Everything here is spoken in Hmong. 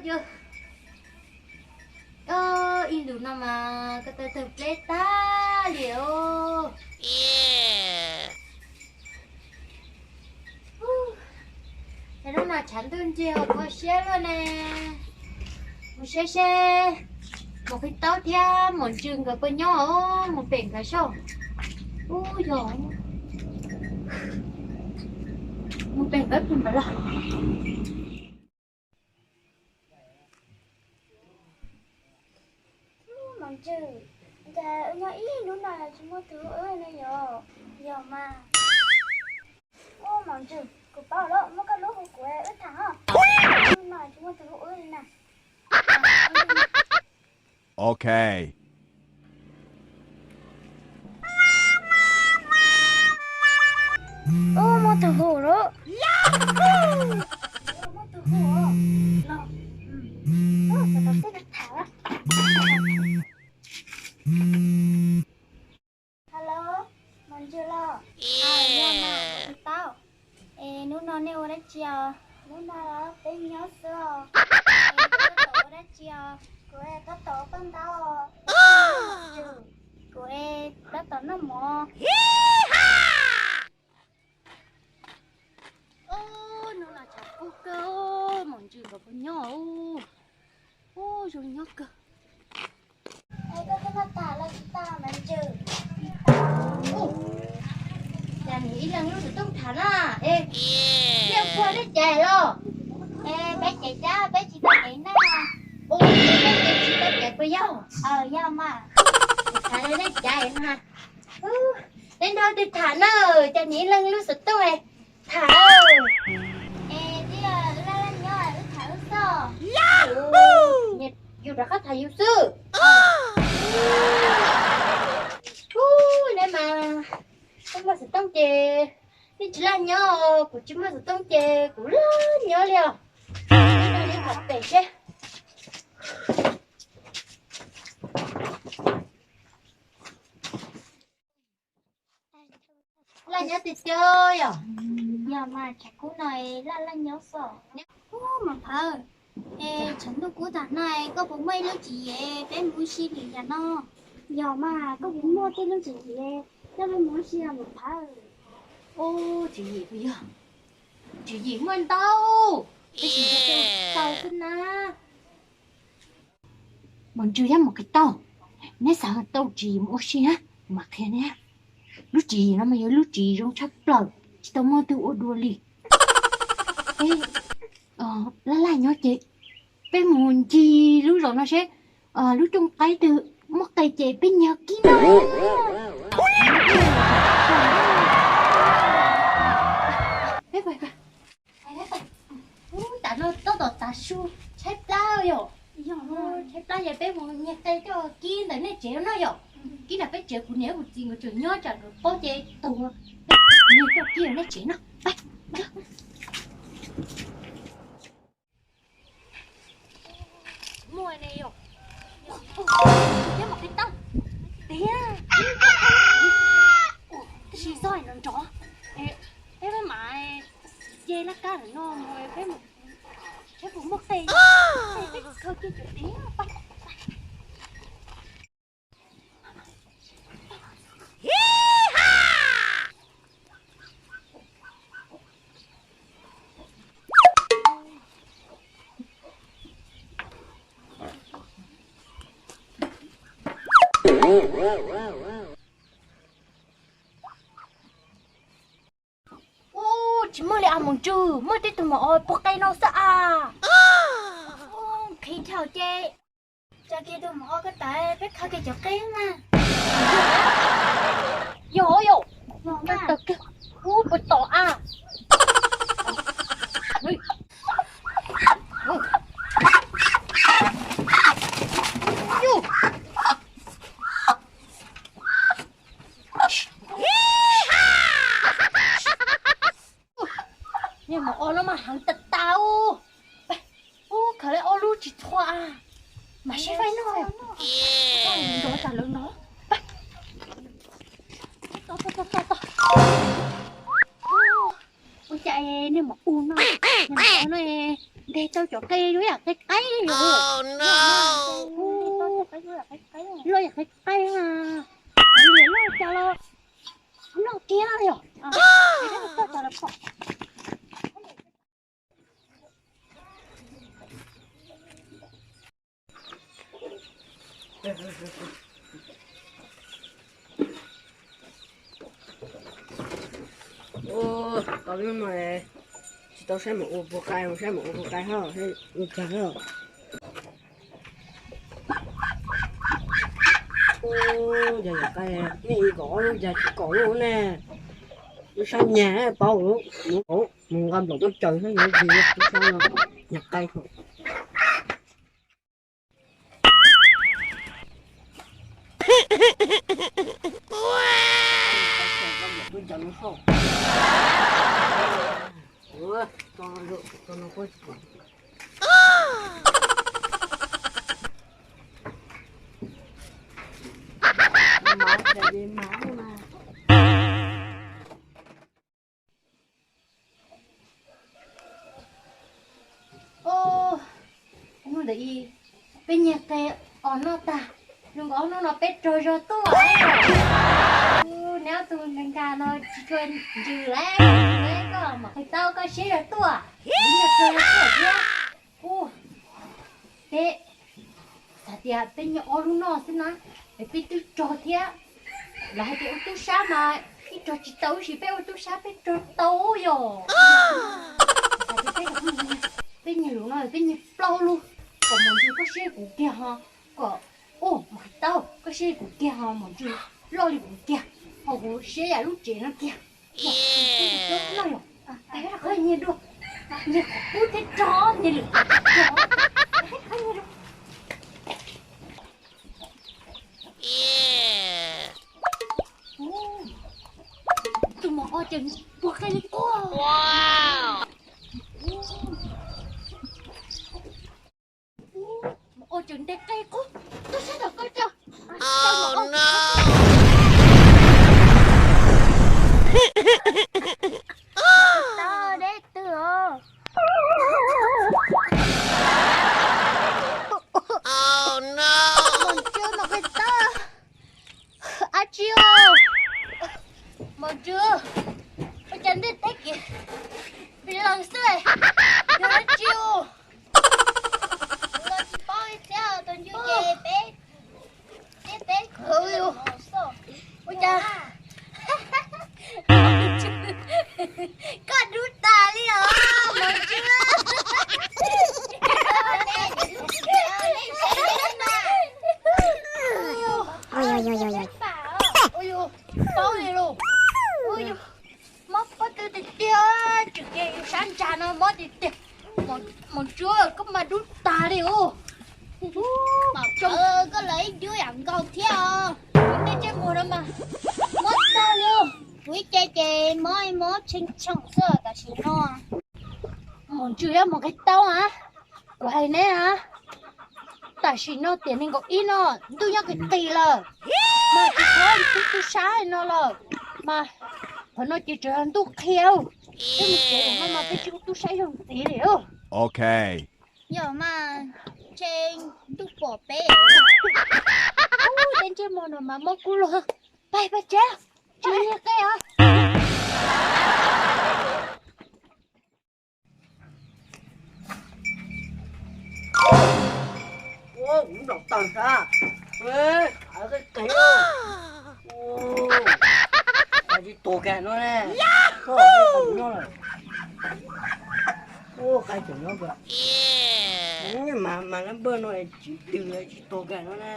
Yog, ib ntus no mas ko taw tawg pleb tag li os. Hnub no tshav ntuj nrig kho siab luaj ne. Mus saib seb Maum Qhib Taub thiab Maum Ntsws nkawd puas nyob os, mus pem nkawd saib. Ub yog, mus pem nkawd pem nkawd los. Maum Ntsws, cas wb nyob ib hnub no tsis muaj tus hlub wb ne yom? Yog mas. Ub Maum Ntsws, kuv paub lawm, muab koj lub hu kuv wb tham os. Hnub no tsis muaj tus hlub wb li na. Ok. Ub, muaj tus hu lawm. Muaj tus hu los. Ub, xav tau tej tham lawm. Hello, Maum Ntsws los? Yog mas, Maum Taub. Es hnub no nej ua dab tsi os? Hnub no los peb nyob xwb os. Es koj tab tom ua dab tsi os? Kuv tab tom paj ntaub os. Kuv tab tom noj mov. Ub, hnub no tshav kub kawg, Maum Ntsws nkawd puas nyob? Ub, zoo nyob kawg. Es koj twb noj tas los tsis tau Maum Ntsws? Cas nws ib leeg lub xov tooj tham na. Es, nej ua nej caiv los? Es peb caiv cab peb tsis tau caiv na. Ua peb caiv tsis tau caiv puas yog? Aws, yog mas. Tham li nej caiv na. Ub, nej nrog twg tham na, cas nws ib leeg lub xov tooj tham. Es twb yog laj laj nyob wb tham wb xwb. Yus rov qab tham yus xwb. Ub, nej mas, koj muaj xov tooj ces nej tsis laj nyob, kuv tsis muaj xov tooj ces kuv laj nyob li os. Nyob li tham pem seb. Laj nyob tiag tiag yom? Yog mas, tshav kub no laj laj nyob xwb. Ub, Maum Phawv, es tshav ntuj kub tag no koj puas muaj ib lub tswv yim peb mus ua si lwm yam no? Yog mas, koj puas muaj tej lub tswv yim coj peb mus ua si Maum Phawv? Ub, tswv yim puas yog? Tswv yim muaj ntau, tab sis yog tau xwb na. Maum Ntsws thiab Maum Qhib Taub, neb xav tau tswv yim mus ua si na, kuv mam qhia neb. Lub tswv yim no mas yog lub tswv yim zoo tshaj plaws, tsis tau muaj twg ua dua li. Peb laj laj nyob ces peb mus ncig lub zos no seb lub rooj qaib twg muaj qe ces peb nyiag kib na. Peb pais, peb pais. Ub, tam no tab tom tav su tshaib plab yom. Tshaib plab ces peb mus nyiag qe coj kib ntawm nej tsev no yom. Kib ntawm peb tsev, kuv niam kuv txiv nkawd tseem nyob, tsam nkawd paub ces tuag, peb nyiag coj kib ntawm nej tsev no. Pais. Muaj ne yom. Thiab Maum Qhib Taub, tiag, tab sis txog nrov nrov. Peb mam ce laj kab no mus, peb mus saib puas muaj qe, peb khaws kiag cov tiag. Ub, tsis muaj li as Maum Ntsws, muaj tej tug maum os puag qe no xwb as. Ub, qhib dhau ces tso kiag tus maum os ko taw, peb khaws kiag cov qe mas. Yog yom, ub, puas tom as. Niag maum os no mas heev tas tas. Ub, khaws li ob lub tsis txhua, mam sib faib noj. Nrov tas lawv nrov. Ua cas niag maum u no, niag maum no Ntes tau cov qe yuav yam qe qaib yom. Luaj yam qe qaib, liam loj cas los noj kiag yom. Ua, tau lub no tsis tau saib mus ua puas qai, saib mus ua puas qai hos, ua kag hos. Ua, yog yam qai, nej ib kom ob lub cas tsis kom lub ne. Lub sab nyag paub lub, mus nqa nplaum muab caws saib yuav ntsis lub sab no, yam qai hos. Hnub ntawd peb nyiag qe os noj tag, zoo nkaus hnub no peb raug zog tuaj. Neb ob tug nkag nkag no tsis tshua ntsws lawm, koj mam qhia tau koj siab zog tuaj, nyiag qe zog tuaj thiab. Ua, peb xav tias peb nyiag ob lub noj xwb na, es peb twb raug thiab. Lawv hais tias ua tub sab mas ib raug tsis tau, tab sis peb ua tub sab peb raug tau yom. Peb nyiag lub no peb nyiag plaub lub, kom Maum Ntsws koj siab kuv kiag ho, kom, ua, Maum Qhis Taub koj siab kuv kiag ho, Maum Ntsws loj li kuv kiag, ho kuv siab yam lub tsev no kiag. Nyiag qhov kub thiab rog, nyiag qhov kub thiab rog, nyiag lwm qhov tsis rog. Tus Maum Ob tseem puag qe li quaj. Maum Ob tseem ntes qe quaj, tuaj sab tom koj tso. Tau deb twg os. Maum Ntsws, Maum Qhis Taub, ab tsi os. Maum Ntsws, ua cas ntiaj teb kev pes lees xwb, yog dab tsi os? Kuv los tsis paub li thiab, tus ntsuj ces peb, peb, peb, ua cas koj dub tas li os, Maum Ntsws. Ua yus paub li los. Mob pob tw tiag tiag, tseem ces yus sab ntsag no mob tiag tiag. Maum Ntsws, koj mas dub tas li os. Koj los ib dub yam nkaus thiab os. Tej ntsej muag no mas mob tag li os. Kuv ib ce ces mob mob tshee tshoom xwb tam sim no. Maum Ntsws thiab Maum Qhis Taub a, kuv hais neb a, tam sim no tiam nees nkaum ib no ntuj nyob qis qis lawm, mas tsis txhob ua tub sab no lawm, mas qhov no ces tseem yog ntuj qhia. Peb mus tsev no mas peb tsis ua tub sab zoo ntxiv li. Ok. Yog mas, ntshe ntuj pom peb. Tej ntsej muag no mas mob kub lug. Pab, pab tsev, tsis nyiag qe os. Kuv nplaum taws sab, qe qe, tsis tuag kiag no ne. Ua qe tseem nyob, mas mas lab npawg no tsis twg tsis tuag kiag no ne.